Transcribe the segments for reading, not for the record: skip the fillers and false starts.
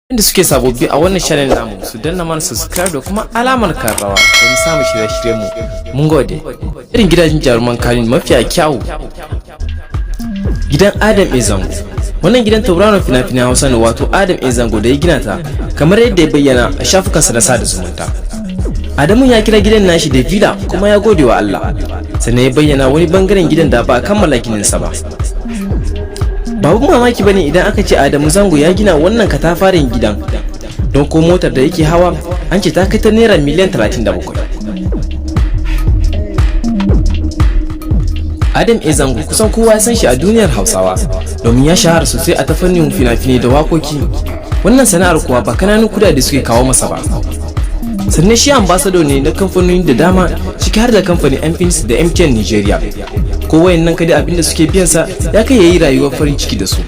Inda suke sababbi a wannan channel namu, su danna mana subscribe da kuma alamar karrawa domin samun shirye-shiryen mu. Mun gode. Irin gidajen jaruman Kano mafiya kyawu. Gidan Adam A Zango. Wannan gidan tauraron fina-finan Hausa ne, wato Adam A Zango, da ya gina ta, kamar yadda ya bayyana a shafukansa na sada zumunta. Adamu ya kira gidan nashi da villa kuma ya gode wa Allah. Sannan ya bayyana wani bangaren gidan da ba a kammala gininsa ba. Babu mamaki bane idan aka ce Adamu Zango ya gina wannan katafaren gidan, don ko motar da yake hawa an ce ta kai ta naira miliyan 37. Adam A Zango kusan kowa ya san shi a duniyar Hausawa, domin ya shahara sosai a ta fannin fina-finai da wakoki. Wannan sana'ar kuwa ba kananun kudade suke kawo masa ba. Sannan shi ambassador ne na kamfanoni da dama, ciki har da kamfanin Infinix da MTN Nigeria. Ko wayannan kadai, abinda suke biyan sa ya kai yayi rayuwar farin ciki da su.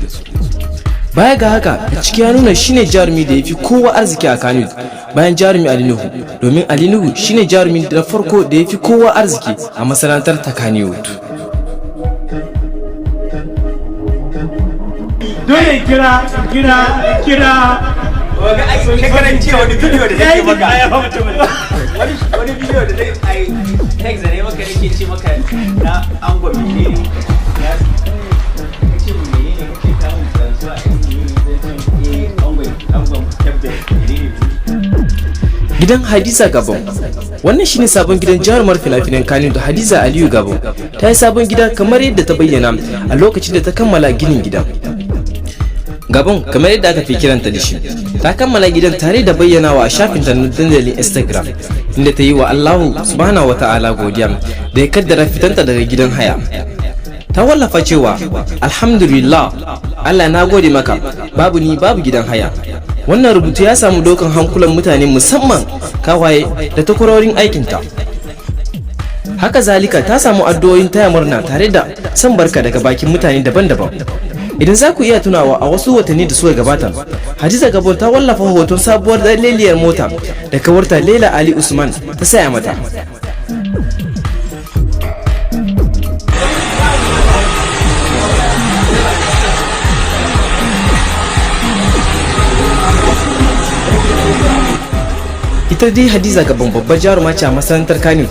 Baya ga haka, ciki ya nuna shine jarumi da ya fi kowa arziki a Kano bayan jarumi Ali Nuhu, domin Ali Nuhu shine jarumi na farko da ya fi kowa arziki a masana'antar ta Kannywood. Dole kira kira kira. Shekaran jiya wani bidiyo da nake maka, wani bidiyo da nake ai text da ne maka, nake ce maka na ango menene ya kace mu, menene kake kawo transfer a menene, ango ango tabbe menene. Gidan Hadiza Gabon. Wannan shine sabon gidan jarumar fina-finan Kano da Hadiza Aliyu Gabon. Ta yi sabon gida kamar yadda ta bayyana a lokacin da ta kammala ginin gidan. Gabon, kamar yadda aka fi kiranta da shi, ta kammala gidan tare da bayyanawa a shafinta na dandalin Instagram, inda ta yi wa Allahu Subhanahu wa Ta'ala godiya da ya kaddara fitanta daga gidan haya. Ta wallafa cewa, "Alhamdulillah, Allah na gode maka, babu ni babu gidan haya." Wannan rubutu ya samu dokan hankulan mutane, musamman kawaye da takwarorin aikinta. Haka zalika ta samu addu'o'in taya murna tare da san barka daga bakin mutane daban-daban. Idan za ku iya tunawa, a wasu watanni da suka gabata, Hadiza Gabon ta wallafa hoton sabuwar daliliyar mota da kawarta Laila Ali Usman ta saya mata. Ita dai Hadiza Gabon babbar jaruma ce a masana'antar Kano.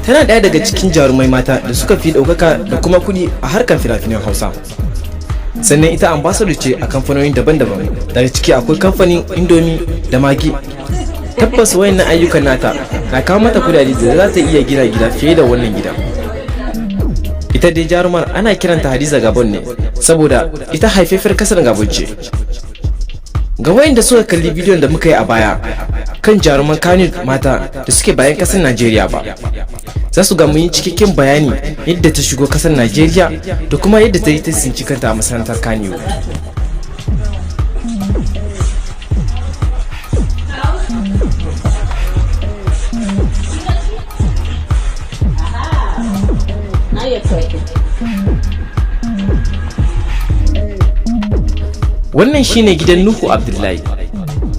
Tana ɗaya daga cikin jarumai mata da suka fi ɗaukaka da kuma kuɗi a harkar fina-finan Hausa. Sannan ita ambassador ce a kamfanoni daban-daban, daga ciki akwai kamfanin Indomie da Maggi. Tabbas wayannan ayyukan nata na kawo mata kudade da za ta iya gina gida fiye da wannan gidan. Ita dai jarumar ana kiranta Hadiza Gabon ne saboda ita haifafiyar kasar Gabon ce. Ga wayanda suka kalli bidiyon da muka yi a baya kan jaruman Kano mata da suke bayan kasar Najeriya ba, za su ga mun yi cikakken bayani yadda ta shigo kasar Najeriya da kuma yadda ta yi ta tsinci kanta a masana'antar Kannywood. Now you're talking. Wannan shine gidan Nuhu Abdullahi.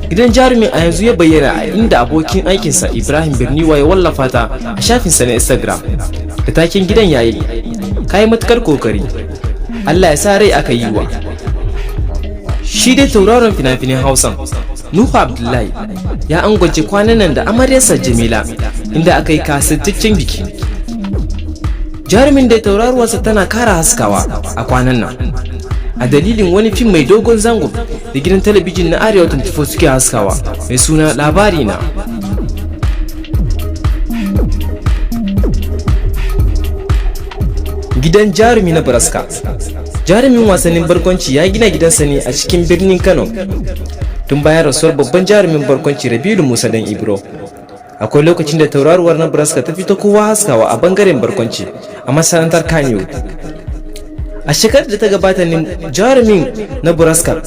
Gidan jarumin a yanzu ya bayyana a inda abokin aikinsa Ibrahim Birniwa ya wallafa ta a shafinsa na Instagram da taken "Gidan yayi, kayi matukar kokari, Allah ya sa rai aka yi wa." Shi dai tauraron fina-finan Hausan Nuhu Abdullahi ya angwance kwanan nan da amaryarsa Jamila, inda aka yi kasaitaccen biki. Jarumin da tauraruwarsa tana kara haskawa a kwanan nan a dalilin wani fim mai dogon zango da gidan talabijin na Arewa 24 suke haskawa mai suna Labari Na. Gidan jarumi na Braska. Jarumin wasannin barkwanci ya gina gidansa ne a cikin birnin Kano tun bayan rasuwar babban jarumin barkwanci Rabilu Musa Dan Ibro. Akwai lokacin da tauraruwar na Braska ta fito kowa haskawa a bangaren barkwanci a masana'antar Kano. A shekarar da ta gabata ne jarumin na Buraska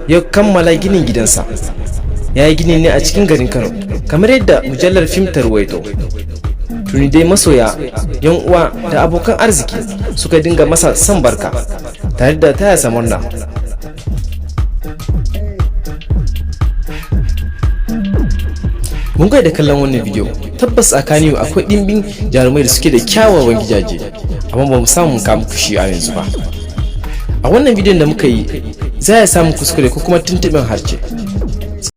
ya kammala ginin gidansa. Ya yi gini ne a cikin garin Kano, kamar yadda mujallar fim ta ruwaito. Tuni dai masoya, yan uwa da abokan arziki suka dinga masa son barka tare da taya sa murna. Mun da kallon wannan bidiyo. Tabbas a Kano akwai ɗimbin jarumai da suke da kyawawan gidaje, amma ba mu samu kama kushi a yanzu ba. A wannan bidiyon da muka yi, za ya samu kuskure ko kuma tuntuɓin harshe.